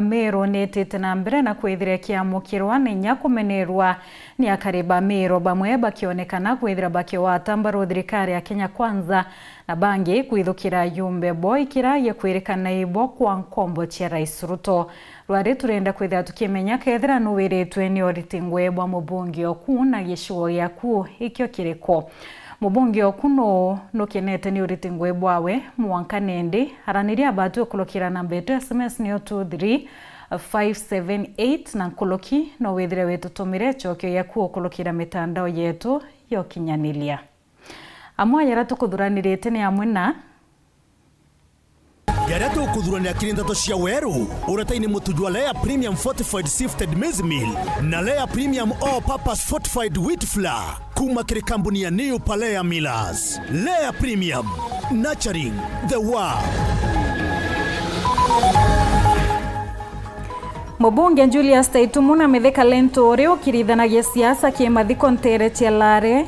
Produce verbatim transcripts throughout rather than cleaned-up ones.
Meru niitite na mbere na kwithira ikiamukirwa na inya kumenerwa ni akari ba Meru, bamwe bakionekana kwithira bakiwata mbaru thirikari ya Kenya Kwanza, na bangi kwithukira ajumbe bo ikiragia kwirikana ibo kwa nkombo cia Rais Ruto. Rwari turenda kwithira tukimenya kethira nuwiritwe ni uriti ngui bwa mubunge oku na gicigo giaku ikio kiriku. Mubunge oku nuu nukenete ni uriti ngui bwawe mwanka nindi araniria batu ukurukira namba yetu S M S niyo two three five seven eight, na nkuruki no withire witutumire icokio giaku ukurukira mitandao yetu ya ukinyaniria. Amwe ya aria tukuthuranirite ni amwe na. Jaria tukuthurania kiri ndeto cia weru, uretaini mutu jwa Lea Premium Fortified Sifted Maize Meal na Lea Premium All Purpose Fortified Wheat Flour kuma kiri kambuni ya New Palea Millers. Lea Premium, nurturing the world. Mubunge Julius Taitumu na Mithika Linturi ukirithanagia siasa kimathiko ntere cia Lare.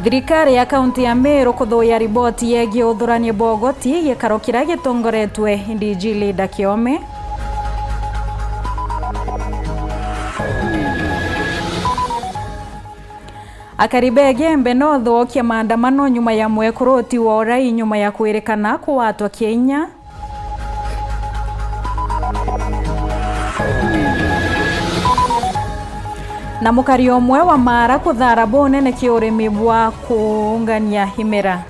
Thirikari ya kaunti ya Meru kuthuya riboti yegie uthurania bwa ugoti gikaro kiria gitongoretwe D G Linda Kiome. Akari ba Igembe North gwokia maandamano nyuma ya mwekuru uti wa urai nyuma ya kwirikana kuwatwa kiinya. Na mukari umwe wa Maara kuthara bunene kiurimi bwa kuungania imera.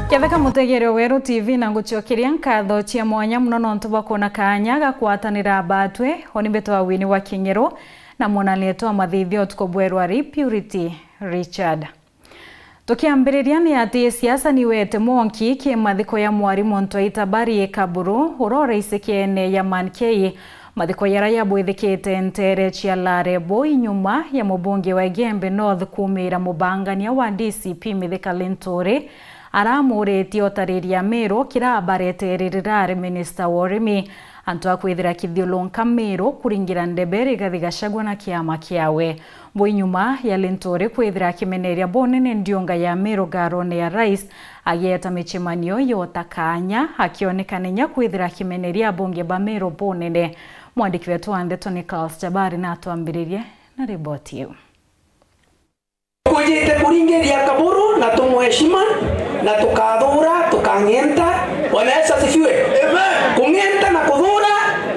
Ketheka mutegerio Weru T V, na ngucokeria nkatho cia mwanya muno nontu bwa kwona kaanya ga kwatanira batwe. Oni mbetwa Winnie wa Kingeru, na mwonanire twa mathithio utuku bwerwa ri Purity Richard. Tukiambiriria ni ati siasa ni wete mwonki ki mathiko ya mwarimu Ntwaita Barry Kaburu, uria uraicikene ya Man K. Mathiko yara yabwithikite ntere cia Lare bo inyuma ya mubunge wa Igembe North kumira mubangania wa D C P Mithika Linturi aramuritie utariria Meru kirabaretere rirari minista wa urimi. Antu a kwithira kithiulunka Meru kuringira ndebe Rigathi Gachagua na kiama kiawe. Bo inyuma ya Linturi kwithira akimeneria bunene ndiunga ya Meru ngarone ya Rais, agieta micemanio yota kaanya, akionekana inya kwithira akimeneria abunge ba Meru bunene. Mwandiki wetu wa ndeto Nicholas Jabari natwambiririe na riboti iu. Kujite kuringiria Kaburu na tumweshima na tukathura, tukang'enta. Bwana Yesu asifiwe. Amen. Kung'enta na kuthura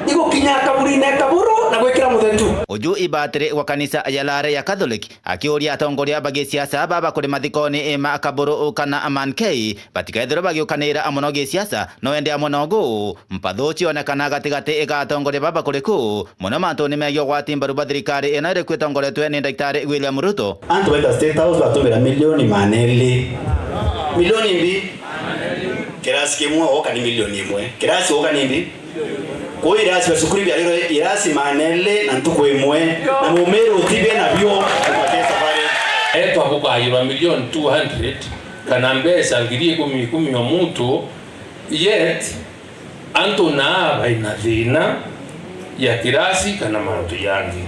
igukinya kaburine Kaburu na gwikira muthetu. Uju i batiri wa kanisa ya Lare ya Catholic akiuria atongoria ba gisiasa baba kuri mathikoni ma Kaburu kana Man K batikethirwe bagiukanira mono gisiasa, no ende amwe nogu mpathu cionekana gatigati ga atongoria baba kuri ku, mono mantuni megie ugwati mbaru bwa thirikari ino iri kwitongoretwe ni Daktari William Ruto. Antu baita State House batumira milioni maana eli. Milioni mbi? Kirasi kimwe oka ni milioni imwe. Kirasi oka ni mbi? Kuu irasi bia cukuru biarirwe irasi maana eli na ntuku imwe, na mumiru utibia nabio. Etwa bukayirwa milioni two hundred kana mbeca ngiri ikumi ikumi o muntu, yet antu naa baina thina ya kirasi kana mantu jangi.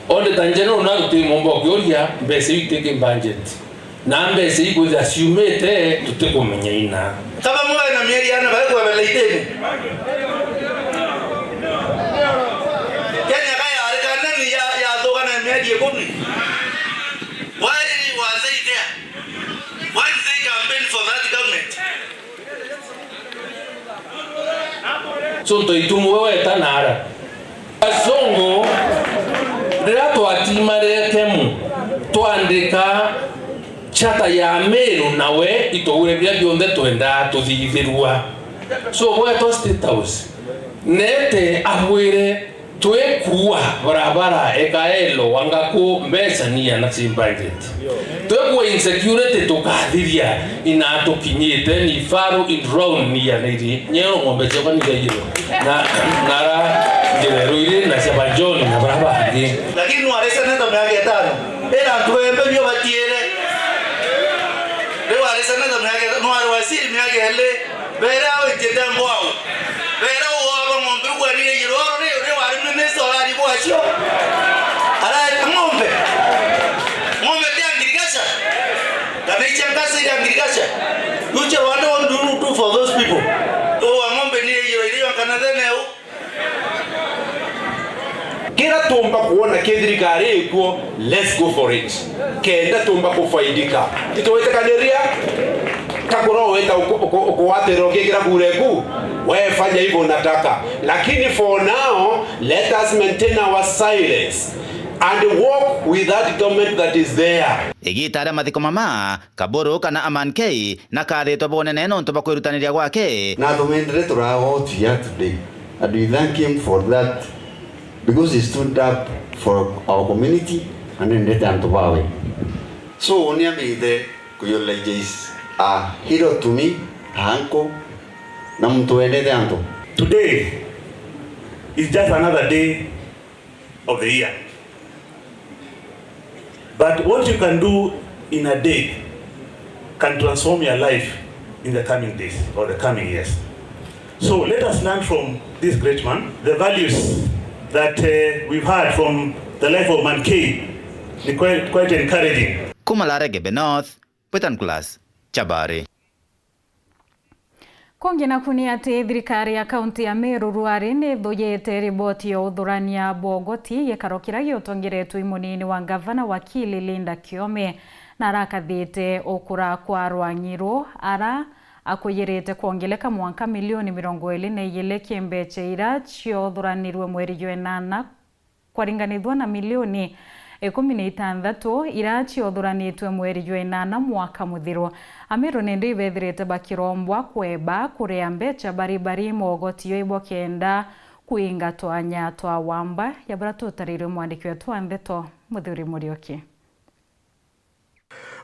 Auditor General na tutimomba ukiuria mbeca iu itiki budget. Na mbeca ikwithira ciumite, tutikumenya ina. Kaba mwe na mieri yana bari kwebela itini. Kenya ka yari kanani ya, yathuka na mieri ikumi. Why was they there? Why did they campaign for that government? So, Ntoitumu we weta nara. Asongo, riria twatimarire Kemu, twandika chata ya Meru nawe, itwaugire biria bionthe twendaa tuthithirua. So, bwetwa State House, nete abwire twikua barabara ekaelo wangaku mbeca nia na budget. Twikua insecurity tukathiria ina tukinyite ni faru in round nia na iri nyero ng'ombe ciakwa ni thaigirwe. Na, nara njira iru iri na cia ba John na bara bangi. Lakini nwari seneta miaka itano, ira antu bembe bio batiere. Riu Seneta miaka ithatu, no ari waziri miaka ili. Bera awe ntete mbwao. Bera uwaba ng'ombe ugwanire iroro ri, ri wari minister arari bwacio. Arari ng'ombe. Ng'ombe tia ngirigaca. Kana icha ngasi ria ngirigaca. Uche wande what do you do for those people? Uwa ng'ombe ni iyo, iyo kana thene u. Kira tumba kuona ki thirikari ikuo, let's go for it. Kenda tumba kufaidika. Titwitikaniria, takura weta uku-, uku-, ukuwatira ukikira kura eku, we fanya hivyo unataka. Lakini for now, let us maintain our silence and work with that government that is there. Igita ria mathiko mama, Kaburu kana Aman K nakathitwe bunene nontu bwa kwirutaniria gwake. Na tumendere turaga otuya today. And we thank him for that, because he stood up for our community and endete antu bawe. So, uni amithe kuyola is a hero to me, a uncle, na muntu wendete antu. Today is just another day of the year. But what you can do in a day can transform your life in the coming days or the coming years. So let us learn from this great man. The values that, uh, we've heard from the life of Man K ni quite, quite encouraging. Kuma Larege North, Britain Class, Chabari. Kungi naku ni ati thirikari ya kaunti ya Meru rwari ni ithujite riboti ya uthurania bwa ugoti gikaro kiria giutongeretwe i munini wa ngavana wakili Linda Kiome, na arakathite ukura kwa rwang'i ru ara akuyirite kwongeleka mwanka milioni mirongo iri na igiri ki mbecha ira ciothuranirwe mweri jwa inana kwaringanithua na milioni ikumi na itantatu ira ciothuranitue mweri jwa inana mwaka muthiru. Ameru nindi ibethirite bakirombwa kweba kuria mbecha bari bari mogotio ibo kenda kuinga twanya twa wamba ya baria tutarirwe mwandiki wetu wa ndeto Muthuri Muriuki.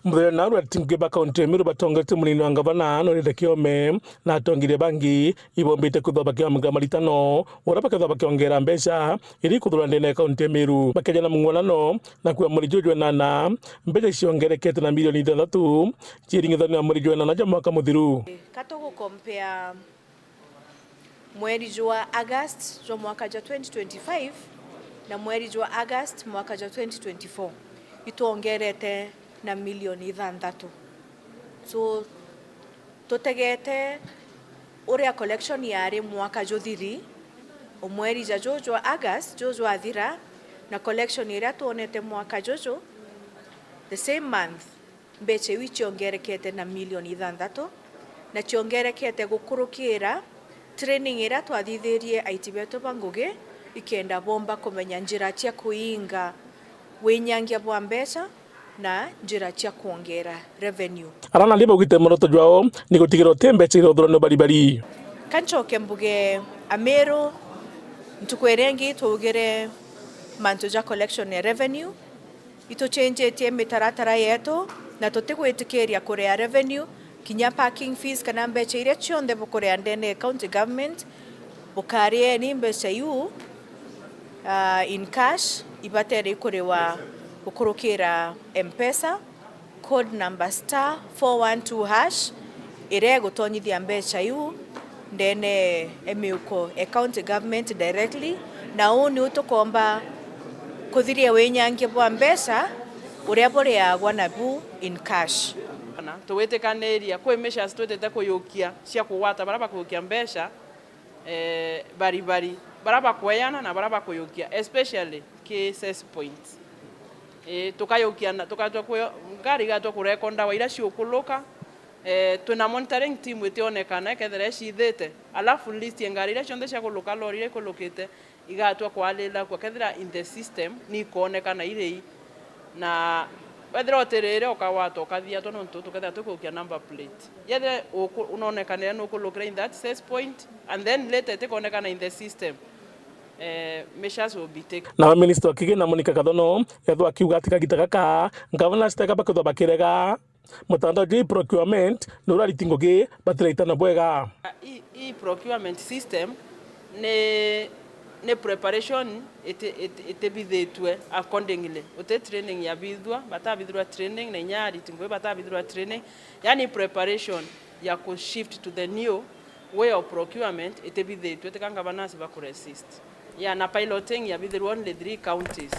Muthenya na arwati ngugi ba kaunti ya Meru batongeretwe munini wa ngavana Norita Kiome na atongeria bangi ibombite kwithwa bakiamga maritano uria bakethwa bakiongera mbecha iri kuthura ndene ya kaunti ya Meru. Bakeja na mung'uanano na kuuga mweri juju jwa inana mbecha ciongerekete na milioni ithanthatu ciringithania na mweri jwa inana jwa mwaka muthiru. Ka tugukompea mweri jwa August jwa mwaka jwa twenty twenty-five na mweri jwa August mwaka jwa twenty twenty-four, itwongerete na milioni ithanthatu. So, tutegete uria collection yari mwaka juthiri, o mweri ja juju jwa August juju jwathira, na collection iria twonete mwaka juju, the same month, mbecha iu iciongerekete na milioni ithanthatu, na ciongerekete gukurukira training iria twathithirie aiti betu ba ngugi, ikenda bomba kumenya njira cia kuinga winyangia bwa mbecha na njira cia kwongera revenue. Ara nandi baugite mworoto jwao ni gutigira uti mbecha irothurano baribari. Ka ncoke mbuge Ameru, ntuku iria ingi twaugire mantu ja collection ya revenue, itucenjetie mitaratara yetu na tutigwitikiria kuria revenue, kinya parking fees kana mbecha iria cionthe bukuria ndene ya county government, bukarieni mbecha iu, ah, in cash, ibatere ikuriwa gukurukira M-Pesa, code number star four one two hash, iria igutonyithia mbecha iu ndene e miuko e county government directly, na uu niu tukomba kuthiria winyangia bwa mbecha uria buriagwa nabu in cash. Kana tugwitikaniria kwi measures twitite kuyukia cia kugwata baria bakuyukia mbecha, eh, bari bari, baria bakweana na baria bakuyukia, especially ki cess points. Eh, tukayukia na, tukatua kuyo, ngari igatwa kurekondawa iria ciukuluka, eh, twina monitoring team itionekana ikethira icithite, alafu list ya ngari iria cionthe ciakuluka, lori iria ikulukite, igatwa kwalila kwa kethira in the system ni ikonekana iri i. Na wethira utirire ukagwata ukathiatwa nontu tukethira tukukia number plate. Yethira uku-, unonekanira nukulukira in that cess point and then later itikonekana in the system, eh, measures will be taken. Nawe Minister wa Kigina Monica Kathono ethwa akiuga ati kagita gaka ngavana citeka bakethwa bakirega mutandao jwa e-procurement ni urariti ngugi batiraitana bwega. E-, e-procurement system ni Ni preparation iti-, iti-, itibithitue accordingly. Uti training yabithua, batabithirwa training, na inya ariti ngugi batabithirwa training. Yani preparation ya ku shift to the new way of procurement itibithitue, tika ngavana aciba ku resist. Yeah, na piloting yabithirwa only three counties.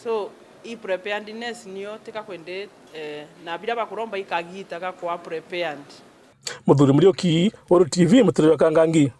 So, i preparedness nio tika kwendi, eh, na biria bakuromba ikagita gakwa prepared. Muthuri Muriuki, Weru T V, Muturire wa Kangangi.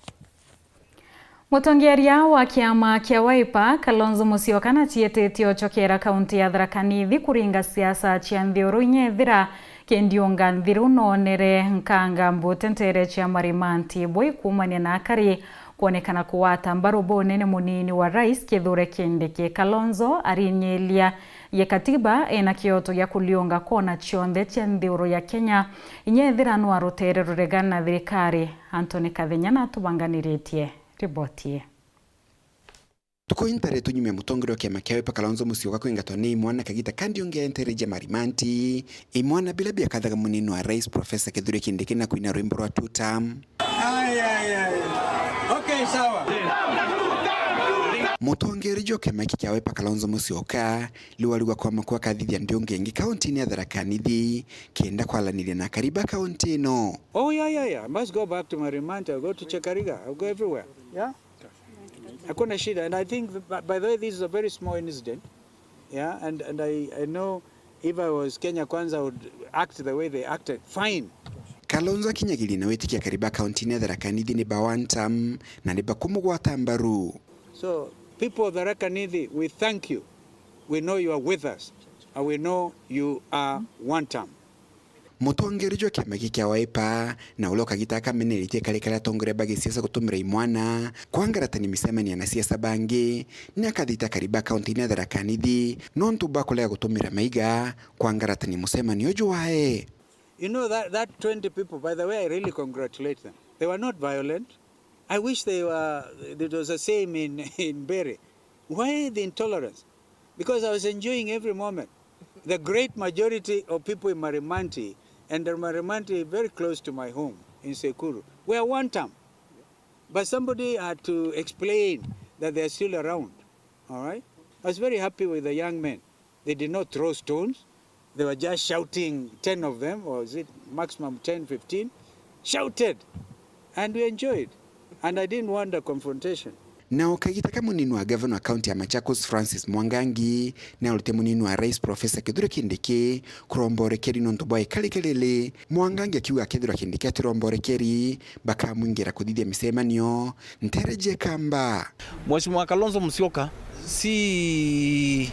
Mutongeria wa kiama kia Wiper, Kalonzo Musyoka, nacietitie ocokera kaunti ya Tharaka Nithi kuringa siasa cia nthiguru inya ethira kindiunga nthiru noonere nkanga mbute ntere cia marimanti bui kuumania na akari kwonekana kugwata mbaru bunene munini wa rais Kithure Kindiki. Kalonzo arinyilia gikatiba ena kioto gia kuliunga kona cionthe cia nthiguru ya Kenya, inya ethira no arutere ruregana na thirikari. Anthony Kathenya natubanganiritie riboti ii. Tuku intare tunyumia mutongeria wa kiama kia Wiper Kalonzo Musyoka kwingatwa ni imwana kagita kandi ungi entereje marimanti. Imwana bila biakathaga munini wa rais Professor Kithure Kindiki na kwina rwimbo rwa two term. Aya, aya, aya. Okay, sawa. Mutongeria wa kiama kia Wiper Kalonzo Musyoka riu arigwa kwa makua akathithia ndiunga ingi kaunti-ini ya Tharaka Nithi kenda kwaraniria na akari ba kaunti ino. Oh, yeah, yeah, yeah. I must go back to Marimanti. I'll go to Chekariga. I'll go everywhere. Yeah? Hakuna shida. And I think, th-, by the way, this is a very small incident. Yeah, and, and I, I know if I was Kenya Kwanza, I would act the way they acted. Fine. Kalonzo akinyagiria na witikia akari ba kaunti-ini ya Tharaka Nithi ni ba one term na ni bakumugwata mbaru. So, people of Tharaka Nithi, we thank you. We know you are with us, and we know you are one term. Mutongeria jwa kiama giki kia Wiper, na uria ukagita akameneretie kari karia atongoria ba gisiasa gutumira imwana kwangaratania micemanio na siasa bangi, ni akathita akari ba kaunti-ini ya Tharaka Nithi nontu bwa kurega gutumira maiga kwangaratania mucemanio uju wae. You know that, that twenty people, by the way, I really congratulate them. They were not violent. I wish they were, it was the same in, in Mbeere. Why the intolerance? Because I was enjoying every moment. The great majority of people in Marimanti, and Marimanti very close to my home in Sekuru, were one term. But somebody had to explain that they are still around. All right? I was very happy with the young men. They did not throw stones. They were just shouting, ten of them, or is it maximum ten, fifteen, shouted. And we enjoyed. And I didn't want a confrontation. Na o kagita ka munini wa gavana wa kaunti ya Machakos, Francis Mwangangi, ni aurite munini wa rais Professor Kithure Kindiki kuromba urekeri nontu bwa ikari kariri. Mwangangi akiuga akethirwa Kindiki atiromba urekeri, bakamwingira kuthithia micemanio ntere cia Kamba. Mheshimiwa Kalonzo Musyoka si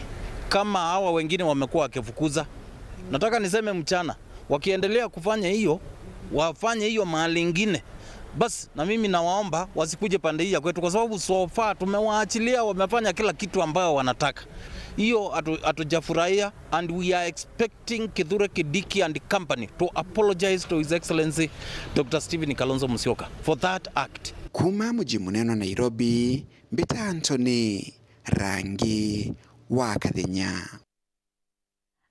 kama hawa wengine wamekuwa wakifukuza. Nataka niseme mchana, wakiendelea kufanya hiyo, wafanye hiyo mahali ingine. Basi, na mimi nawaomba wasikuje pande hii ya kwetu, kwa sababu so far tumewaachilia, wamefanya kila kitu ambayo wanataka. Hiyo hatu-, hatujafurahia, and we are expecting Kithure Kindiki and company to apologize to His Excellency Doctor Stephen Kalonzo Musyoka for that act. Kuma muji munene wa Nairobi, mbita Anthony Rangi wa Kathenya.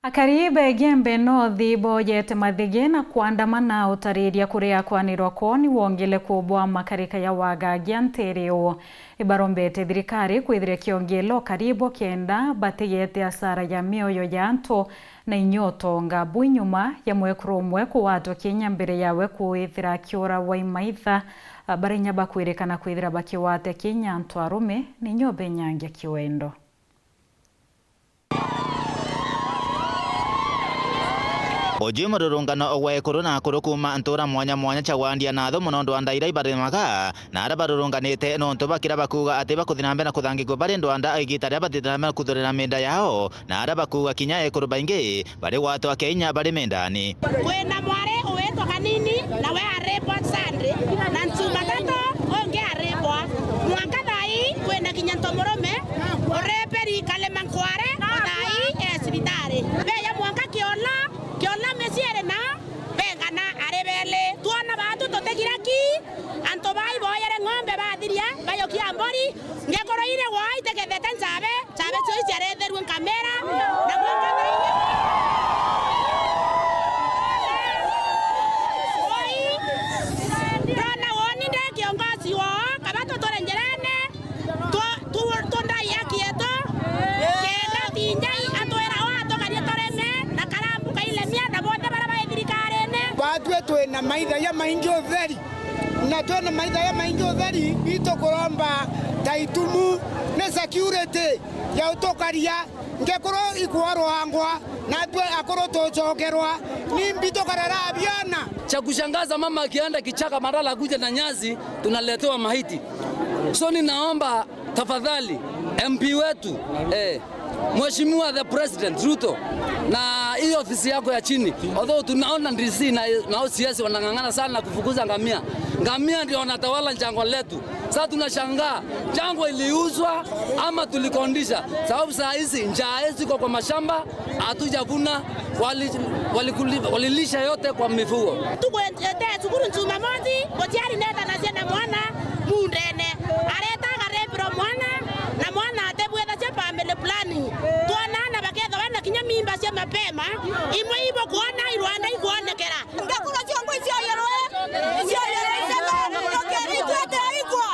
Akari ba Igembe North boojete mathigi na kwandamana utariria kuria kwanirwa kwoo ni wongeleku bwa makarika ya wagagia ntere uu. Ibarombete thirikari kwithira ikiongela ukari bo kenda batigete asara ya mioyo ya antu na inya utonga bwi nyuma ya mwekuru umwe kugwatwa kinya mbere yawe kwithira akiuragwa i maitha baria inya bakwirikana kwithira bakigwata kinya antu arume na inya ubenyangia kiwendo. Uju mururungano gwa ekuru na akuru kuuma ntuura mwanya mwanya cia gwandia na athumu nontu wa ndaira ibaremaga, na aria barurunganite nontu bakira bakuuga ati bakuthi na mbere na kuthangikua bari ndwanda igita riria bathite na mbere na kuthurira mienda yao, na aria bakuuga kinya ekuru baingi bari gwatwa kinya bari miendani. Kwina mwari ugwitwa Kanini, nawe aripwa Sunday, na Jumatatu ungi aripwa. Mwanka thaa ii kwina kinya ntomurume ureperi Kalema Nkware, o thaa ii e cibitari. Beya mwanka Kiola, Kiola micii iri na bengana ari beli. Twona baatu tutigira ki, antu bai boyere ng'ombe bathiria, bayokia mbori, ngekoro ire gwaa itegethete nchabe, nchabe cio iciaretherue nkamera, na mwanka thaa ii. Oi, ndona woni ndi kiongozi woo, kaba tuturi njirene, Na maitha jamaingi utheri, na twina maitha jamaingi utheri, itukuromba ta itumu ni security ya utukaria. Ngekuru ikworwangwa, natwe akuru tucokerwa, nimbi tukarera biana? Cha kushangaza, mama akienda kichaka, badala akuje na nyasi, tunaletewa maiti. So ninaomba tafadhali, M P wetu, eh, Mheshimiwa the President Ruto, na hii ofisi yako ya chini, although tunaona D C na, na O C S wanang'ang'ana sana kufukuza ngamia. Ngamia ndio wanatawala jangwa letu. Sasa tunashangaa, jangwa iliuzwa ama tulikondisha? Sababu saa hizi njaa ziko kwa mashamba, hatujavuna, wali-, walikuli-, walilisha yote kwa mifugo. Tugwetete cukuru Jumamosi, muciari netanacia na mwana mundene. Aretaga rebirwa mwana, na mwana atebwethacia family planning. Twonana bakethagwa na kinya mimba cia mapema, imwe ibo kwona irwanda ikwonekera. Ngakura ciongo icioyerwe, icioyerwe icethagwa na munyokeri itwete aikwa.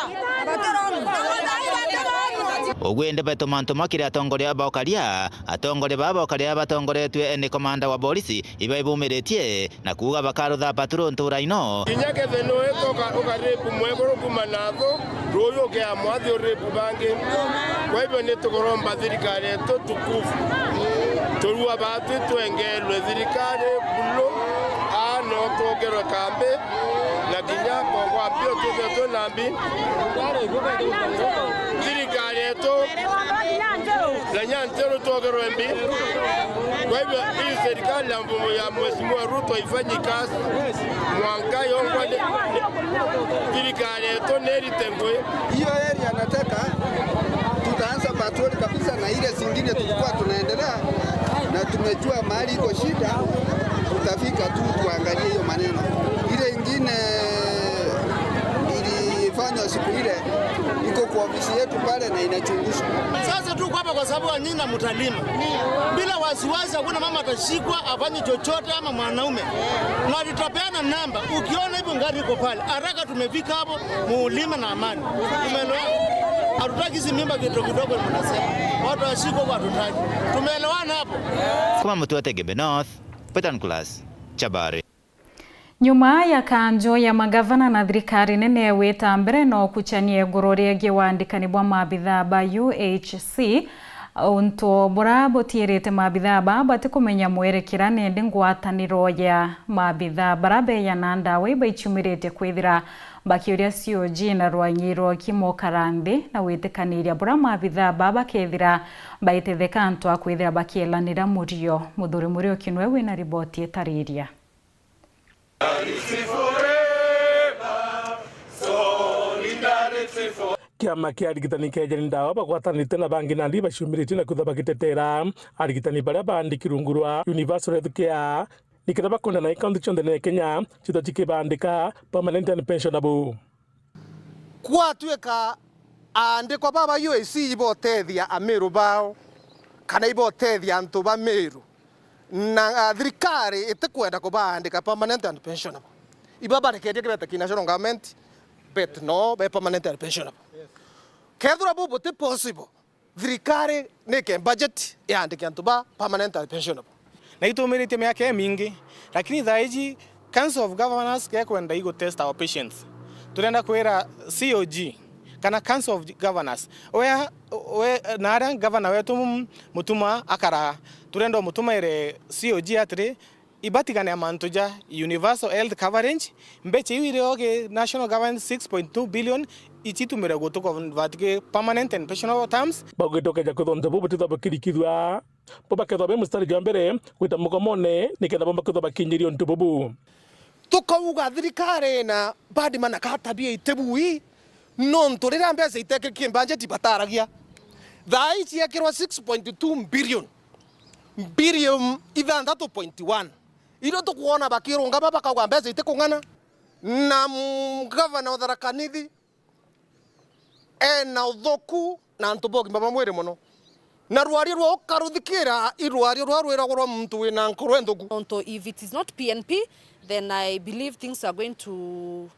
Ugwende beto mantu makiri atongoria ba ukaria, atongoria baba ukaria batongoretue ni komanda wa borisi iba ibumiritie na kuuga bakarutha paturu ntura ino. Kinya ketheno eka uka-, ukaripu mwekuru kuma natho, ruuyu ukea mwathi uripu bangi. Kwa hivyo ni tukuromba thirikari yetu tukufu. Turua batwi twengerwe thirikari bulu, aa no twokerwe kambi, na kinya kogwa mpio twithwe twina mbi. Thirikari yetu na Nyantiru twokerwe mbi. Kwa hivyo hii serikali ya mfumo ya Mheshimiwa Ruto haifanyi kazi. Mwanka yongwa ni, ni, thirikari yetu ni irite ngui. Hiyo area nataka tutaanza patrol kabisa, na ile zingine tulikuwa tunaendelea, na tumejua mahali iko shida, tutafika tu tuangalie hiyo maneno. Ile ingine ilifanywa siku ile iko kwa ofisi yetu pale na inachunguzwa. Sasa tuko hapa kwa sababu ya nyinyi na mtalima. Bila wasiwasi, hakuna mama atashikwa afanye chochote ama mwanaume. Na tutapeana namba. Ukiona hivyo gari iko pale, haraka tumefika hapo, muulime na amani. Tumeelewana? Hatutaki hizi mimba kidogo kidogo mnasema. Watu washikwe huko hatutaki. Tumeelewana hapo? Kuma Mutwete Gembe North, Peter Nicholas, Chabari. Nyuma ya kanjo ya magavana na thirikari nene gwita mbere no kuchania iguru riegie wandikani bwa maabithaa ba U H C, untu bura butiirite maabithaa ba batikumenya mwerekera nindi ngwataniro ya maabithaa bara beyana ndawa ibaichumiritie kwithira bakiuria C O G na rwanyi rwa kimokara nthi na witikaniria bura maabithaa ba bakethira baitetheka antu a kwithira bakielanira murio. Muthuri Muriuki nwe wina riboti itariria. Kiama kia arigitani kia Ejeni Ndawa bagwatanite na bangi nandi baciumiritie na kwithwa bagitetera arigitani baria baandiki rungu rwa Universal Health Care, nikenda bakwenda na ikaunti cionthe na Kenya cithwa cikibandika permanent and pensionable. Kwatuika aandikwa baba U H C ibotethia Amiru bao, kana ibotethia antu ba Miru, na, ah, thirikari itikwenda kubaandika permanent and pensionable. Iba barekerie kibete ki national government, but no be permanent and pensionable. Kethira bubu ti possible, thirikari nike budget yaandike antu ba permanent and pensionable. Na itumiritie miaka imingi, lakini thaa iji Council of Governors gekwenda igu test our patience. Turenda kwira C O G kana Council of Governors, we, we, na aria governor wetu Mutuma akaraa, turenda umutumaire C O G atiri, ibatigane na mantu ja universal health coverage, mbecha iu iri ogi national government six point two billion, ichitumire gutu convert ki permanent and pensionable terms. Bagwitokeja kwithwa untu bubu butithwa bukirikithua, bo bakethwa be mustari jwa mbere gwita mugomone, nikenda bo bakethwa bakinyiria untu bubu. Tukauga thirikari na Badman akatabia itibui, nontu riria mbecha itekiriki budget bataragia. Thaa ii ciekirwa six point two billion, billion ithanthatu point one. Irio tukwona bakirungama bakauga mbecha itikung'ana, na, mm, gavana wa Tharaka Nithi ena uthuku na antu ba ugima bwa mwiri mono. Na rwaria rwa ukaruthikira i rwaria rwa rwiragwa rwa muntu wina nkoro enthuku. Nontu if it is not P N P, then I believe things are going to,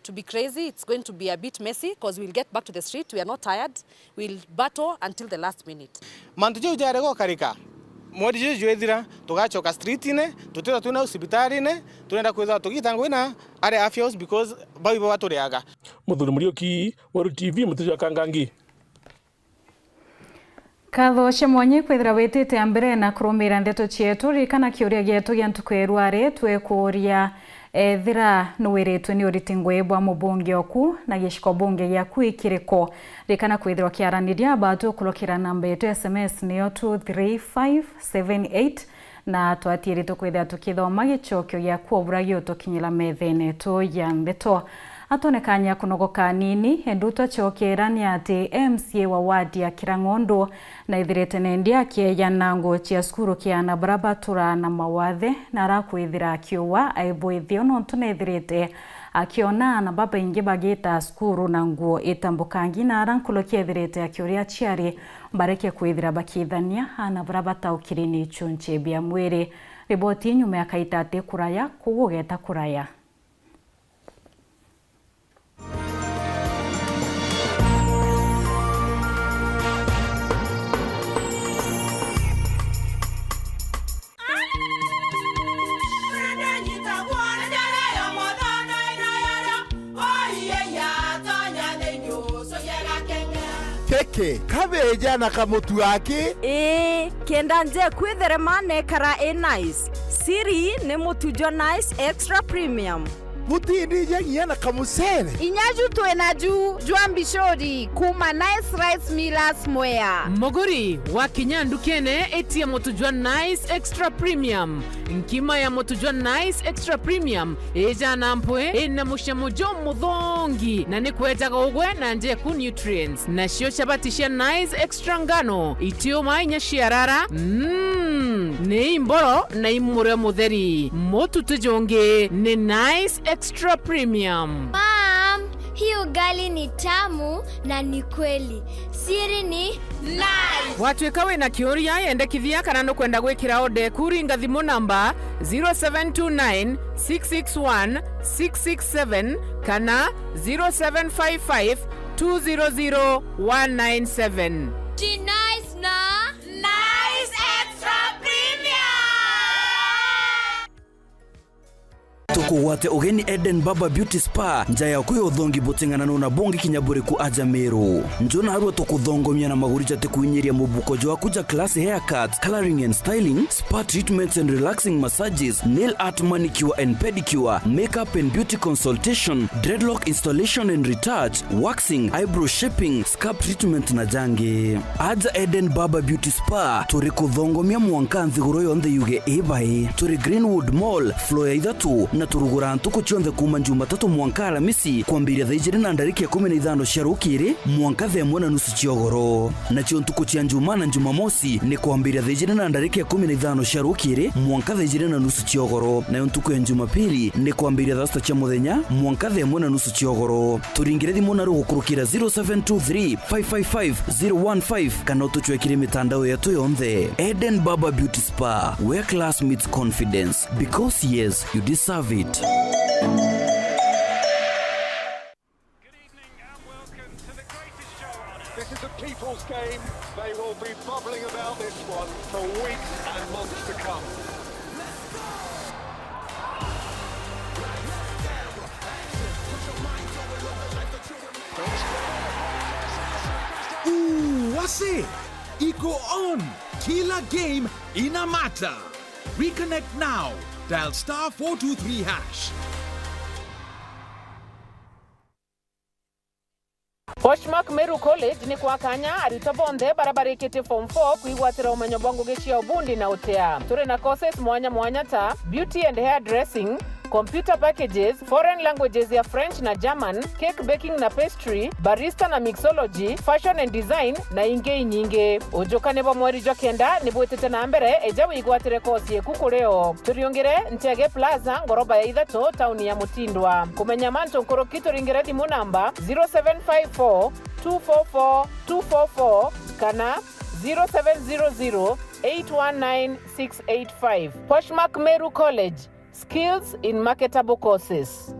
to be crazy. It's going to be a bit messy 'cause we'll get back to the street. We are not tired. We'll battle until the last minute. Mantu jau jari gukarika, Mweri juju jwethira, tugacoka street-ine, tutithwa twina au cibitarine, turenda kwithirwa tugita ngugi na aria afya house because bau ibo baturiaga. Muthuri Muriuki, Weru T V, mutuji wa Kangangi. Nkatho cia mwanya kwithira witite a mbere na kurumira ndeto cietu. Ririkana kiuria gietu gia ntuku ya rwari, twikuuria, ethira nuwiritwe ni uriti ngugi bwa mubunge oku na giciko bunge giaku ikiriku? Ririkana kwithirwa ukiaraniria batu ukurukira namba yetu ya S M S niyo two three five seven eight. Na twatiiri tukwithira tukithoma gicokio giaku o bura giutukinyira methene yetu ya ndeto. Atone kanya kunogoka anini, Ndutu acokera ni ati M C A wa ward ya Kirang'ondu na ithirite nendi akieja na nguo cia cukuru kia ana bara baturaa na mawathe, na arakwithira akiuwa aibwithio nontu nethirite akiona ana babaingi bagita cukuru na nguo itambukangi, na ara nkuruki ethirite akiuria aciari bareke kwithira bakithania ana bara bataukiri ni ichunchi bia mwiri. Riboti nyuma ya kaita ati kuraya, kugu geta kuraya. Keke, kabeja na kamutu aki? Ii, kenda nje kwitherema nekara i nice. Siri ni mutu jwa Nice Extra Premium. Mutindija nginya na kamucere? Inya ju twi na ju jwa mbicuri kuma Nice Rice Millers Mwea. Muguri, wakinya ndukene, itia mutu jwa Nice Extra Premium. Nkima ya mutu jwa Nice Extra Premium ija na mpwi, ina mucamo jumuthongi, na ni kwejaga ugwe na njeku nutrients. Nacio chabati cia Nice Extra ngano, itiuma inya ciarara, mm, ni imboro na imurio mutheri. Mutu ti jungi, ni Nice Extra Premium. Mom, hii ugali ni tamu na ni kweli. Siri ni Nice. Watwika wina kiuria, yendekithia kana nukwenda gwikira order eku, ringa thimu namba zero seven two nine, six six one, six six seven kana zero seven five five, two zero zero, one nine seven. Ji Nice na Nice Extra Premium. Tukugwate ugeni Eden Barber Beauty Spa, nja yaku ya uthongi buting'ananu na bungi kinya buriku aja Meru. Nju narua tukuthongomia na maguri jatikuinyiria mubuko jwaku ja classy haircuts, colouring and styling, spa treatments and relaxing massages, nail art, manicure and pedicure, makeup and beauty consultation, dreadlock installation and retouch, waxing, eyebrow shaping, scalp treatment na jangi. Aja Eden Barber Beauty Spa, turi kuthongomia mwanka nthiguru yonthe yuge ibai. Turi Greenwood Mall, floor ya ithatu, na turuguraa ntuku cionthe kuuma Jumatatu mwanka Aramisi, kwambiria thaa ijiri na ndarika ikumi na ithano cia rukiri mwanka thaa imwe na nusu cia ugoro. Nacio ntuku cia Njumaa na Jumamosi ni kwambiria thaa ijiri na ndarika ikumi na ithano cia rukiri mwanka thaa ijiri na nusu cia ugoro, nayo ntuku ya Jumapili ni kwambiria thaa sita cia muthenya mwanka thaa imwe na nusu cia ugoro. Turingire thimu naru gukurukira zero seven two three, five five five, zero one five kana utucwekire mitandao yetu yonthe. Eden Barber Beauty Spa, where class meets confidence. Because yes, you deserve it. Good evening and welcome to the greatest show on earth. This is a people's game. They will be bubbling about this one for weeks and months to come. Ooh, wase! Iko on! Kila game ina mata! Reconnect now. Dial star four two three hash. Poshmark Meru College ni kwa kanya aritwa bonthe bara barikitie form four kwigwatira umenyo bwa ngugi cia ubundi na utea. Turi na courses mwanya mwanya ta beauty and hair dressing, computer packages, foreign languages ya French na German, cake baking na pastry, barista na mixology, fashion and design, na ingi inyingi. Ujukani bwa mweri jwa kenda ni bwitite na mbere, eja wigwatire course yeku kuri o. Turiungire Nchege Plaza, ngoroba ya ithatu, tauni ya Mutindwa. Kumenya mantu nkuruki, turingire thimu namba zero seven five four, two four four, two four four kana zero seven zero zero, eight one nine, six eight five. Poshmark Meru College, skills in marketable courses.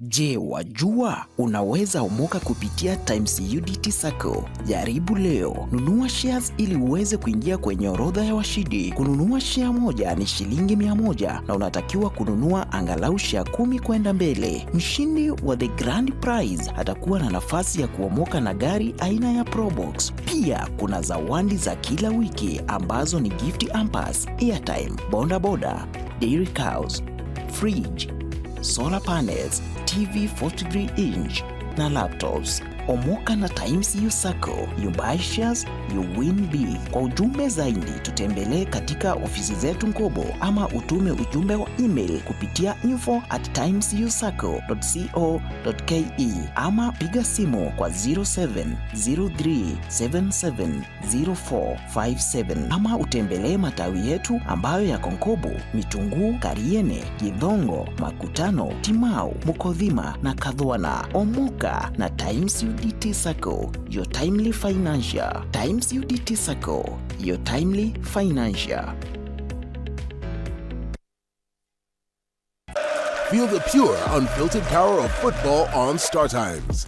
Je, wajua unaweza omoka kupitia Times U D T Sacco? Jaribu leo. Nunua shares ili uweze kuingia kwenye orodha ya washindi. Kununua share moja ni shilingi mia moja na unatakiwa kununua angalau share kumi kwenda mbele. Mshindi wa the grand prize atakuwa na nafasi ya kuomoka na gari aina ya Probox. Pia kuna zawadi za kila wiki ambazo ni gift hampers, airtime, bodaboda, dairy cows, fridge, solar panels, T V forty-three inch na laptops. Omoka na Times U Sacco, you buy shares, you win big. Kwa ujumbe zaidi, tutembelee katika ofisi zetu Nkobo ama utume ujumbe wa email kupitia info at times u sacco dot co dot ke ama piga simu kwa zero seven zero three seven seven zero four five seven, ama utembelee matawi yetu ambayo yako Nkobo, Mitunguu, Kariene, Githongo, Makutano, Timau, Mukothima na Kathwana. Omoka na Times U D T Sacco, your timely financial. Times U D T Sacco, your timely financial. Feel the pure, unfiltered power of football on Star Times.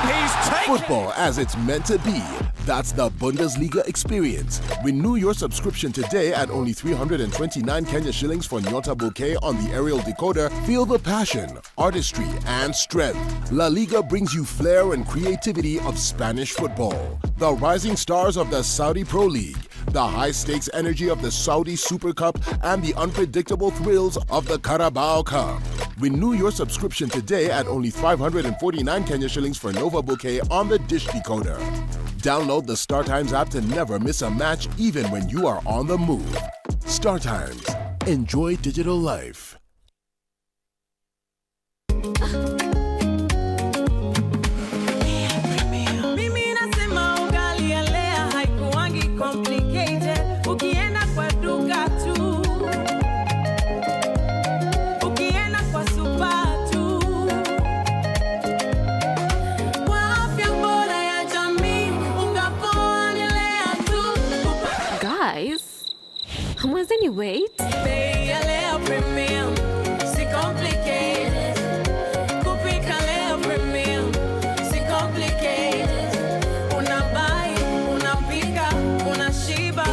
And he's taken Football as it's meant to be. That's the Bundesliga experience. Renew your subscription today at only three hundred and twenty-nine Kenya shillings for Nyota Bouquet on the aerial decoder. Feel the passion, artistry, and strength. La Liga brings you flair and creativity of Spanish football. The rising stars of the Saudi Pro League, the high-stakes energy of the Saudi Super Cup, and the unpredictable thrills of the Carabao Cup. Renew your subscription today at only five hundred and forty-nine Kenya shillings for Nova Bouquet on the dish decoder. Download the Star Times app to never miss a match, even when you are on the move. Star Times. Enjoy digital life. Mimi nasema ugali ya Lea haikuangi complicated. Ukienda kwa duka tu, ukienda kwa supa tu, kwa afya bora ya jamii, unga poa ni Lea tu. Guys, hamwezeni wait? Bei ya Lea Premium, si complicated. Kupika Lea Premium, si complicated. Una buy, unapika, unashiba.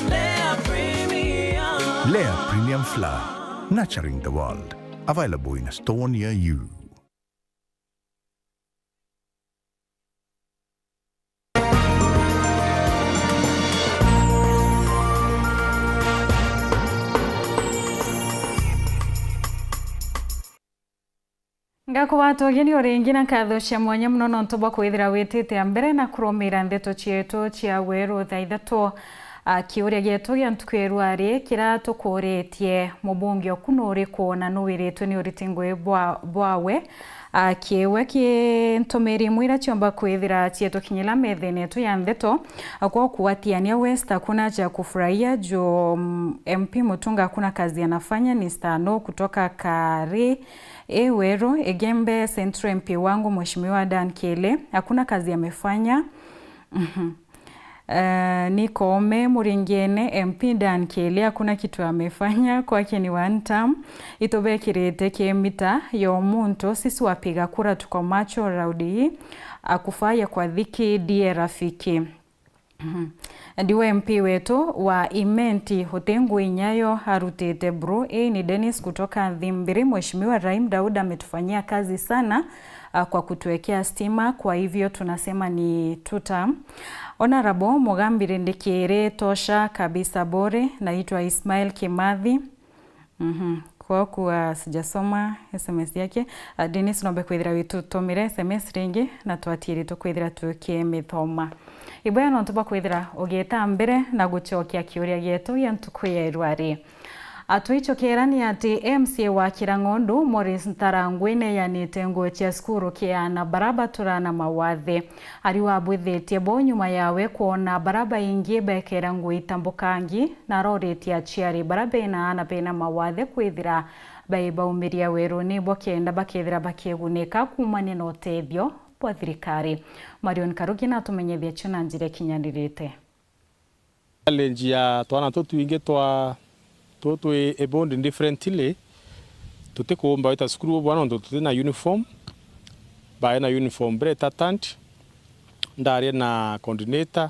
Lea Premium. Lea Premium Flour, nurturing the world. Available in a store near you. Ngakugwata ugeni o ringi na nkatho cia mwanya mono nontu bwa kwithira witite a mbere na kurumira ndeto cietu cia weru thaa ithatu. A, kiuria gietu gia ntuku ya rwari kira tukuritie, mubunge oku nuriku na nuwiritwe ni uriti ngui bwa-, bwawe? A, kiwe ki ntumiri imwe ira ciomba kwithira cietukinyira methene yetu ya ndeto. A, kwa kuwatiania West, hakuna cha kufurahia juu, mm, M P Mutunga hakuna kazi anafanya, ni star no kutoka Kari. Eweru, Igembe Central M P wangu Mheshimiwa Dan Kele, hakuna kazi amefanya. Mhm. Eh, ni Koome, Muringene, M P Dan Kele, hakuna kitu amefanya, kwake ni one term. Itubekirite kimita yo muntu, sisi wapiga kura tuko macho, raundi hii akufaya kwa dhiki ndiye rafiki. Mhm. Ndiwe M P wetu wa Imenti, uti ngui nyayo arutite bro. Hii ni Dennis kutoka Thimbiri. Mheshimiwa Rahim Daud ametufanyia kazi sana, ah, kwa kutuwekea stima, kwa hivyo tunasema ni two term. Honorable Mugambi Rindikiri, tosha kabisa bore. Naitwa Ismail Kimathi. Mhm. Kwa kuwa sijasoma S M S yake, ah, Dennis, nombe kwithira witutumire S M S ringi na twatiiri tukwithira tukimithoma. Ibwega nontu bwa kwithira ugiita mbere na gucokia kiuria gietu gia ntuku ya irwari. Atwichokera ni ati M C A wa Kirang'ondu, Maurice Ntarangwi, neyanite nguo cia cukuru kia ana bara batura na mawathe. Ari wabwithitie bo nyuma yawe kwona bara baingi bekera nguo itambukangi, na aroritie aciari bara bena ana bena mawathe kwithira baibaumiria weruni bwa kenda bakethira bakigunika kumania na utethio bwa thirikari. Marion Karuki natumenyethia cio na njira ikinyanirite. Challenge ya twana tutu twingi twa, tu twi abled differently, tutikuumba gwita cukuru bubwa nontu tutina uniform. Bae na uniform bire tattant. Ndaria na coordinator,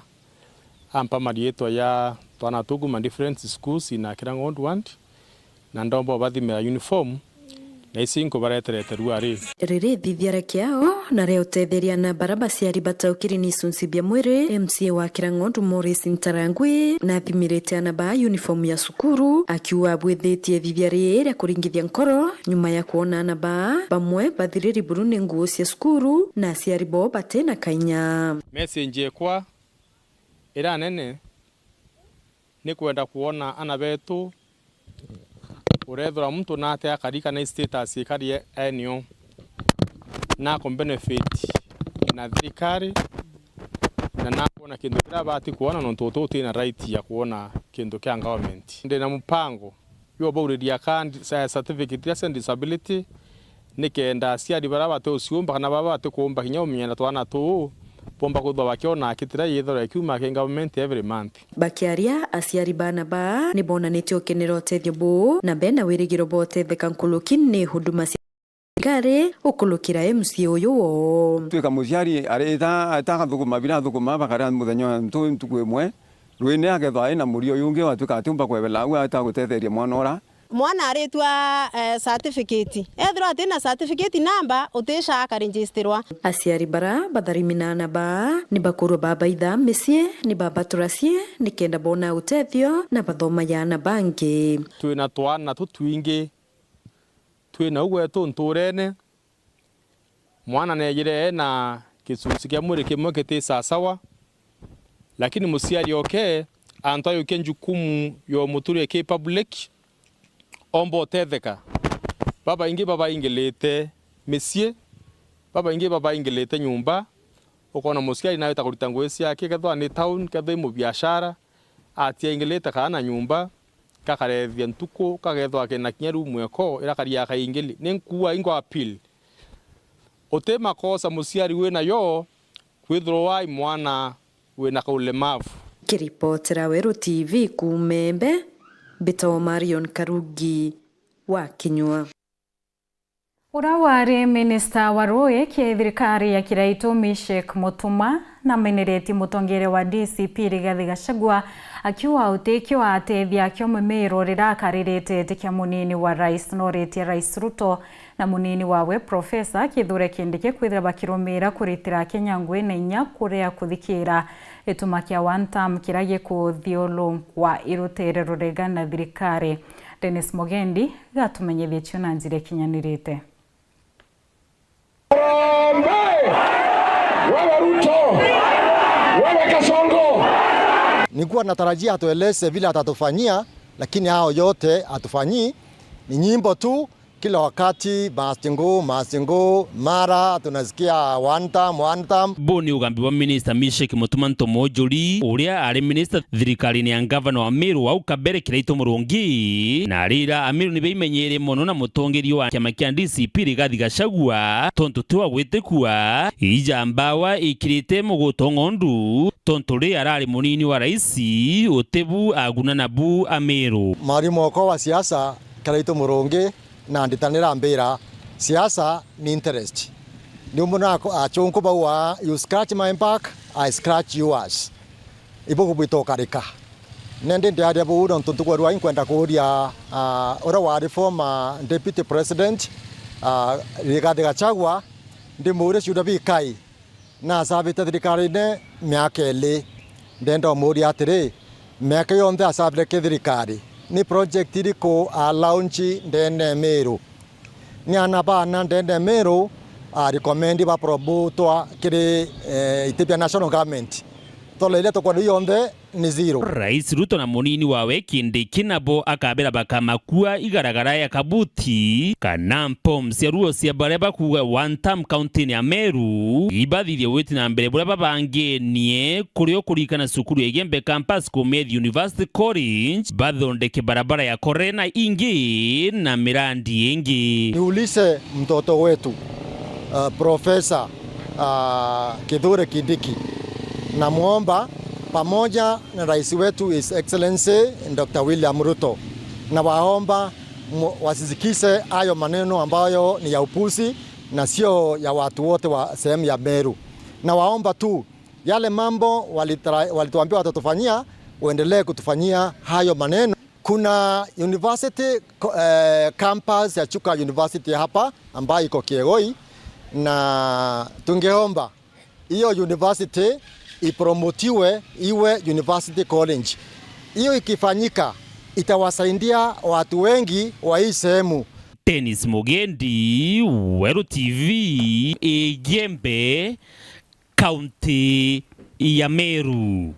ampa mariitwa ya twana tuku ma different schools in Akira Ng'ondu ward, na ndomba ubathimira uniform, na ici nkubareterete ruari. Riri thithia ria kiao na ria utetheria na bara baciari bataukiri ni icunci bia mwiri, M C A wa Akira Ng'ondu Maurice Ntarangwi nathimirite ana ba uniform ya cukuru, akiuga abwithitie thithia riri ria kuringithia nkoro nyuma ya kwona ana ba bamwe bathiriri buru ni nguo cia cukuru na aciari bo batina kainya. Message ekwa ira nene ni kwenda kwona ana betu, urethira muntu nate akari kana status ikari enio, na ku benefit na thirikari, na nakwona kintu kiria abati kwona, nontu uti utina right ya kwona kintu kia government. Ndina mupango yo bauriria ka ndi-, sa-, certificate iria cia disability, nikenda aciari baria bati uciumba kana baba bati kuumba kinya umenyera twana tuu, bomba kwithwa bakiona kitira yithirwa ikiuma ki government every month. Bakiaria, aciari bana baa ni bonanitie ukenera utethio buu, na bena wirigiro bwa utetheka nkuruki ni huduma cia thirikari ukurukira M C A uyu woo. Twika muciari ari ita, ita agathukuma bira athukuma bakaria muthenya ntu-, ntuku imwe, rwini akethwa aina murio uyu ungi watwika atiumba kwebela au atagutetheria mwana ura. Mwana aritwa, eh, certificate. Ethirwa atina certificate namba, utisha akaregistirwa. Aciari bara batharimi na ana baa ni bakurwa babaitha micii, ni babatura cii nikenda bona utethio na bathoma ya ana bangi. Twina twana tutwingi, twina u gwetu nturene, mwana neejire ena gicunci kia mwiri kimwe giti sasawa, lakini muciari oke antu ayukia njukumu ya umuturia ki public, omba utetheka. Babaingi babaingilite micii, babaingi babaingilite nyumba, ukona muciari nawe ta kurita ngugi ciake, kethwa ni town, kethwa i mubiashara, atiaingilite kana na nyumba, gakarethia ntuku, gakethwa kena kinya rumu eko, irakariaga kaingili. Ni nkuua, ingo appeal. Uti makosa muciari winayo, kwithirwa i mwana wina kaulemavu. Kiripotera Weru T V kuuma Embe, mbitagwa Marion Karugi wa Kinyua. Uria wari minista wa ruuji ki thirikari ya Kiraitu, Mishek Mutuma, nameneretie mutongeria wa D C P Rigathi Gachagua, akiuga utikio atethia akio mumiro riria akaririte giti kia munini wa rais. Noritie Rais Ruto na munini wawe Profesa Kithure Kindiki kwithira bakirumira kuritira Kenya ngui na inya kuria kuthikira gituma kia one term kiria gikuthiurungwa irutere rurega na thirikari. Dennis Mugendi gatumenyithie cio na njira ikinyanirite. Harambee! Wewe Ruto! Wewe Kasongo! Nilikuwa natarajia atueleze vile atatufanyia, lakini hao yote hatufanyii. Ni nyimbo tu, kila wakati must go, must go, mara tunasikia one term, one term. Buu ni ugambi bwa minista Mishek Mutuma Ntomojuri, uria ari minista thirikarine ya ngavana wa Meru au kabere Kiraitu Murungi, na arira Ameru ni baimenyeere mono na mutongeria wa kiama kia D C P Rigathi Gachagua, tontu ti wa gwitikua, ija mbawa ikirite muguto ng'ondu, tontu ri arari munini wa raisi, utibu aguna nabu Ameru. Mwarimu okwa wa siasa, Kiraitu Murungi, na nditanira mbira, siasa ni interest. Ni umwe na ako-, achunku bauga, "You scratch my back, I scratch yours." Ibu bubwita ukarika. Nendi ndiaria buu nontu ntuku ya rua inkwenda kuuria, ah, uria wari former deputy president, ah, Rigathi Gachagua, ndimuurie ciuria bikai. Naasavite thirikarine miaka iiri. Ndenda umuuria atiri, miaka yonthe asavire ki thirikari, ni project iriku a launch ndene Meru? Ni ana baana ndene Meru a recommend bapromotwa kiri, eh, iti bia national government? Tola iria tukwenda yonthe ni zero. Rais Ruto na munini wawe Kindiki nabo akabira bakamakua igaragara ya Kabuti, kana mpom cia ruo cia baria bakuuga one term kaunti-ini ya Meru, ibathithie gwiti na mbere buria babangenie, kurio kurikana cukuru ya Igembe Campus ku Meru University College, bathondeke barabara ya Kore na ingi, na mirandi ingi. Niulize mtoto wetu, uh, Professor, uh, Kithure Kindiki, namwomba pamoja na rais wetu His Excellency Doctor William Ruto, nawaomba mu-, wasisikize hayo maneno ambayo ni ya upuzi na sio ya watu wote wa sehemu ya Meru. Na waomba tu yale mambo walitra-, walituambia watatufanyia, uendelee kutufanyia hayo maneno. Kuna university ko-, eh, campus ya Chuka University hapa ambayo iko Kiegoi, na tungeomba hiyo university ipromotiwe iwe university college. Hiyo ikifanyika, itawasaidia watu wengi wa hii sehemu. Dennis Mugendi, Weru T V, Igembe, kaunti ya Meru.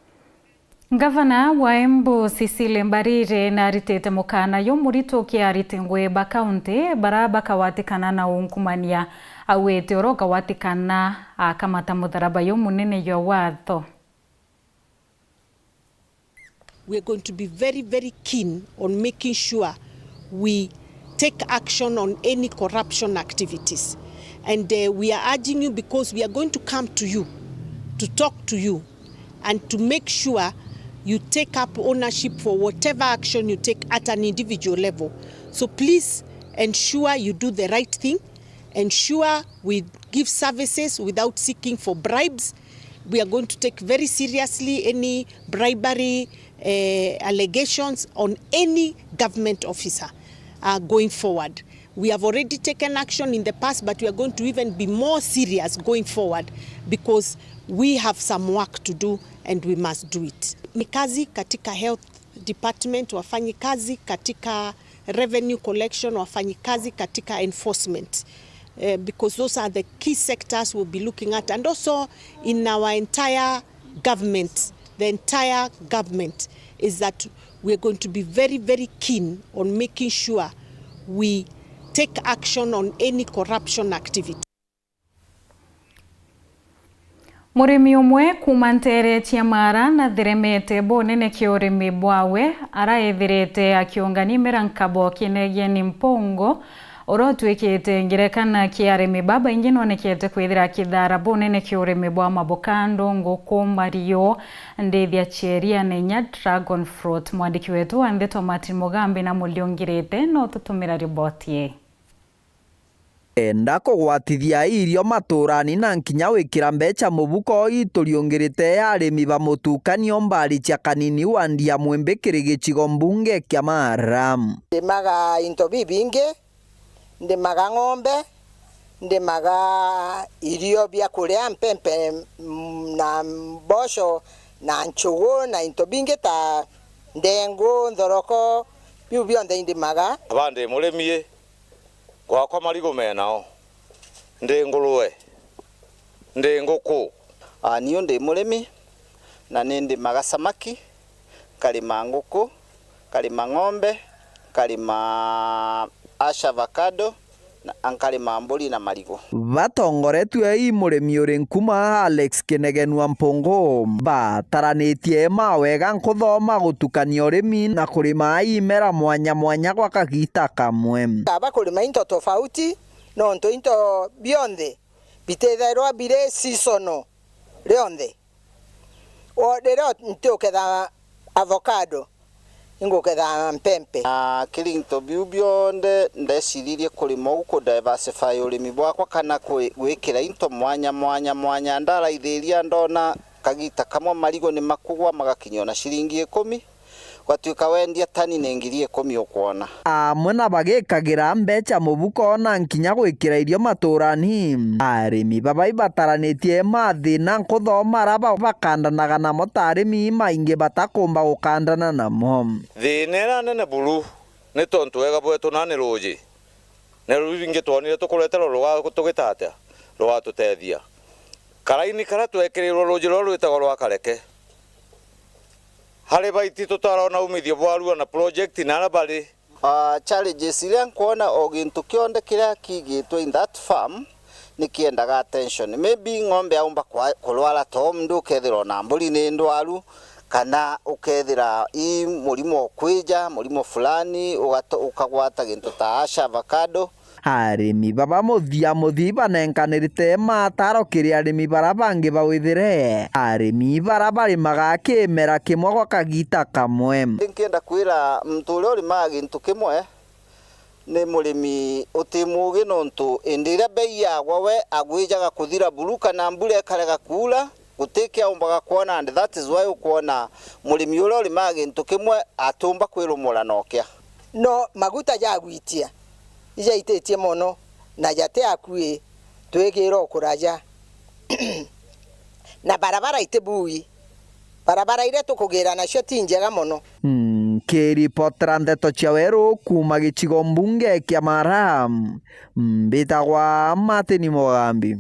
Ngavana wa Embu Cecily Mbarire naritite mukana jumurito ki ariti ngugi ba kaunti bara bakawatikana na ungumania. Augite uria ukawatikana akamata mutharaba jumunene jwa watho. We are going to be very, very keen on making sure we take action on any corruption activities. And, uh, we are urging you, because we are going to come to you to talk to you and to make sure you take up ownership for whatever action you take at an individual level. So please ensure you do the right thing, ensure we give services without seeking for bribes. We are going to take very seriously any bribery, eh, allegations on any government officer, uh, going forward. We have already taken action in the past, but we are going to even be more serious going forward, because we have some work to do and we must do it. Ni kazi katika health department, wafanyikazi katika revenue collection, wafanyikazi katika enforcement, eh, because those are the key sectors we'll be looking at, and also in our entire government, the entire government, is that we are going to be very, very keen on making sure we take action on any corruption activity. Murimi umwe kuuma nteere cia Maara nathiremete bunene kia urimi bwawe, araethirite akiungania imera nkabo kinegeni mpungu, uria utuikite ngerekano kia arimi babaingi nonekete kwithira akithaara bunene kia urimi bwa mavokando, nguku, mariu, ndithia, cheria na inya dragon fruit. Mwandiki wetu wa ndeto Martin Mugambi namuliungirite, no tutumira riboti ii. Enda kugwatithia irio matuurani na nkinya gwikira mbeca mubuko, ituriungirite ya arimi ba mutukanio mbari cia Kanini wandi ya Mwimbi kiri gicigo mbunge kia Maara. Ndimaga into bibingi, ndimaga ng'ombe, ndimaga irio bia kuria, mpempe, mm, na mboco, na nchugu, na into bingi ta ndengu, nthoroko, biu bionthe indimaga. Aba ndi murimi, gwakwa marigu menao, ndi ngurue, ndi nguku. Aa, niu ndi murimi, na ni ndimaga samaki, nkarima nguku, nkarima ng'ombe, nkarima ash avocado, na nkarima mburi na marigu. Batongoretue i murimi uri nkuma Alex Kinegeni wa Mpungu, bataranitie mawega nkuthoma gutukania urimi na kurima imera mwanya mwanya gwa kagita kamwe. Kaba kurima into tofauti, nontu into bionthe bitithairwa biri seasonal rionthe. O riria ntiuketha avocado, inguketha mpempe. Na kiri into biu bionthe, ndeciririe kurima ugu ku diversify urimi bwakwa, kana kwi-, gwikira into mwanya, mwanya, mwanya. Ndaraithiria, ndona kagita kamwe marigu ni makugwa, magakinya ona ciringi ikumi. Gwatuika wendia tani ni ngiri ikumi ukwona. Amwe na bagikagira mbeca mubuko na nkinya gwikira irio matuurani. Arimi baba ibataranitie mathina nkuthoma ara ba-, bakandanaga namo ta arimi maingi batakumba gukandana namo. Thina iria nene buru ni tontu wega bwetu na ni ruuji. Na ruuji rwingi twonire tukureterwa ruga-, tugita atia? Rugatutethia. Karaini karia twekirirwe ruuji ruria rwitagwa rwa Kareke. Hari baiti tutarona umithio bwa arua na project na aria bari. Ah, challenges iria nkwona o gintu kionthe kiria kiigitwe in that farm ni kiendaga attention. Maybe ng'ombe yaumba kwa-, kurwara tom, ndu ukethirwa ona mburi ni ndwaru, kana ukethira i murimo ukwija, murimo fulani, ugato-, ukagwata gintu ta ash avocado. Arimi baba muthia muthia ibanenkanirite mataro kiri arimi bara bangi bawithire. Arimi bara barimaga kimera kimwe gwa kagita kamwe. Nkienda kwira muntu uria urimaga gintu kimwe, Ni murimi uti muugi, nontu indi iria bei yagwa we agwijaga kuthira buru kana mbura ikarega kuura, guti kiaumbaga kwona, and that is why ukwona murimi uria urimaga gintu kimwe atumba kwirumura nokia. No maguta jagwitia ijaititie mono, na jati akui, twikira o kuraja. Na barabara iti bui. Barabara iria tukugira nacio ti njega mono. Nkiripotera ndeto cia Weru kuuma gicigo mbunge kia Mara, mbitagwa Martin Mugambi.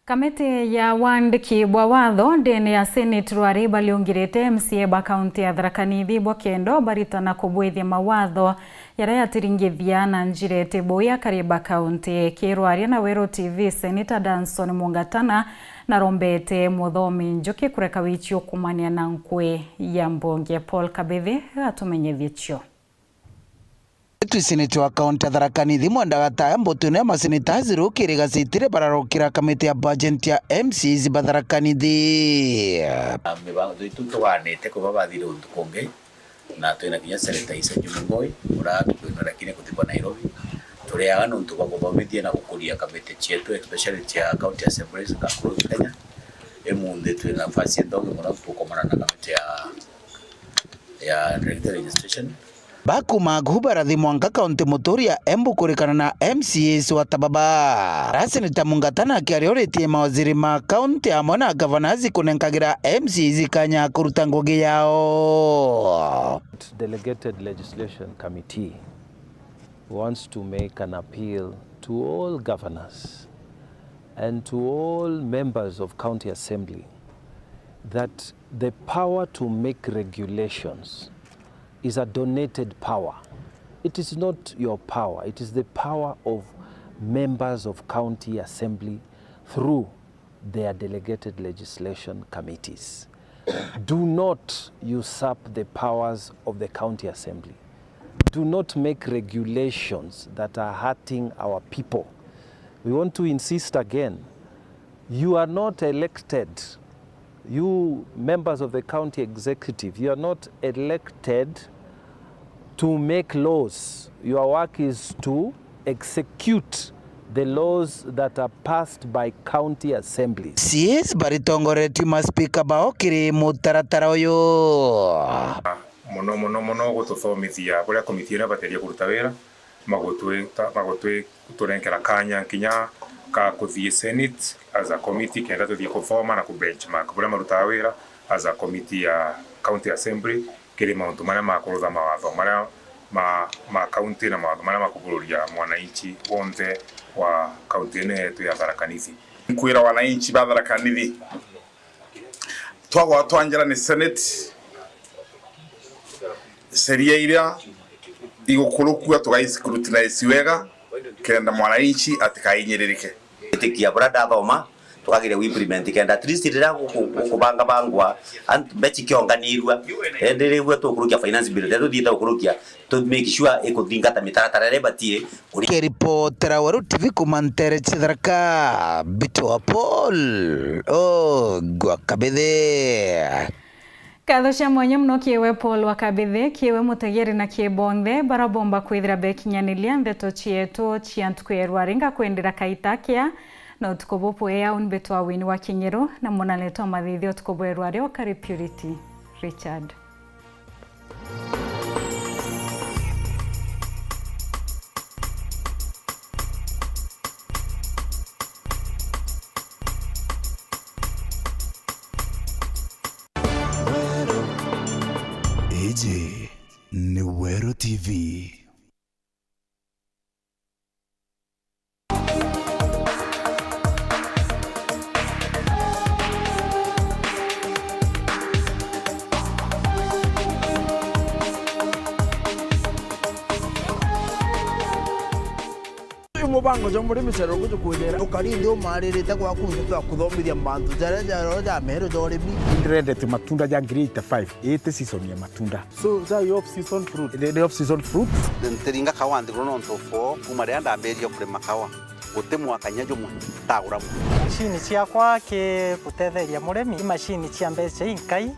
Kamiti ya wandiki bwa watho ndene ya Senate rwari baliungirite M C A ba kaunti ya Tharaka Nithi bwa kendo baritana kubwithia mawatho jaria jatiringithia na njira iti bui akari ba kaunti. Kirwaria na Weru T V, Senator Danson Mungatana narombete Muthomi Njuki kureka wichi ukumania na nkui ya mbunge. Paul Kabithi atumenyithie cio. Twi seneta wa kaunti ya Tharaka Nithi, Mwenda Gataya, mbutune ya maseneta azirukire gacitire bararukira kamiti ya budget ya M C As ba Tharaka Nithi. Na mibango itu tuganite kuba bathire untu kungi, na twina kinya Senator Isa Juma Ngoi, uria tukwinwa lakini kuthikwa Nairobi. Turiaga nontu bwa kuthomithia na gukuria kamiti cietu, especially cia county assemblies across Kenya. Imunthi twina nafasi nthongi muno tukomana na kamiti ya, ya director registration. Bakuma Agu barathi mwanka kaunti muturi ya Embu kurikana na M C As wa tababa. Ra Seneta Mungatana akiariuritie mawaziri ma kaunti amwe na governors kunenkagira M C As kanya kuruta ngugi yao. Delegated Legislation Committee wants to make an appeal to all governors and to all members of County Assembly that the power to make regulations is a donated power. It is not your power, it is the power of members of County Assembly through their delegated legislation committees. Do not usurp the powers of the County Assembly. Do not make regulations that are hurting our people. We want to insist again, you are not elected, you members of the county executive, you are not elected to make laws. Your work is to execute the laws that are passed by county assemblies. M C As baritongoretue maspika bao kiri mutaratara uyu. Mono, mono, mono gututhomithia buria komiti iria bateria kuruta wira, magutwita, magutwi-, tunenkera kanya kinya ka kuthii Senate as a committee, kenda tuthii kuthoma na ku benchmark buria marutaga wira as a committee ya County Assembly kiri mauntu maria ma kurutha mawatho maria ma, ma county na mawatho maria makubururia mwananchi wonthe wa county ino yetu ya Tharaka Nithi. Nkwira wananchi ba Tharaka Nithi, twagwa twa njara ni Senate, sheria iria igukurukua tugaiscrutinize wega, kenda mwananchi atikainyirike. Itikia buria ndathoma, tukageria ku implement kenda at least riria guku-, gukubanga bangwa, ant-, mbeca ikionganirua, indi riu tukurukia finance bill, riria tuthiite gukurukia, to make sure ikuthingata mitaratara iria ibatie. Kiripotera Weru T V kuuma ntere cia Tharaka, Mbitwa Paul Ogwa Kabithi. Nkatho cia mwanya mono kiri we Paul wa Kabithi, kiri we mutegeri na kiri bonthe baria bomba kwithira bekinyaniria ndeto cietu cia ntuku ya rwari. Ngakwendera kaita kea na utuku bubwega. Uni Mbitwa Winnie wa Kinyiru na munanetwa mathithia utuku bwa rwari okari Purity Richard. Iji ni Weru T V. Uyu mubango jwa murimi cero guju kwithira ukari nthi umaririte gwaku nthi twa kuthomithia mantu jaria jaro ja meru ja urimi. Ndrendete matunda ja grade eight five, iti season ya matunda. So, ja i off season fruit? Ni, ni off season fruit. Ntiringa kawa nthiguru nontu for kuma riria ndambiririe kurima kawa, guti mwaka kinya jumwe ntagura mwe. Macini ciakwa ki gutetheria murimi, i macini cia mbeca inkai.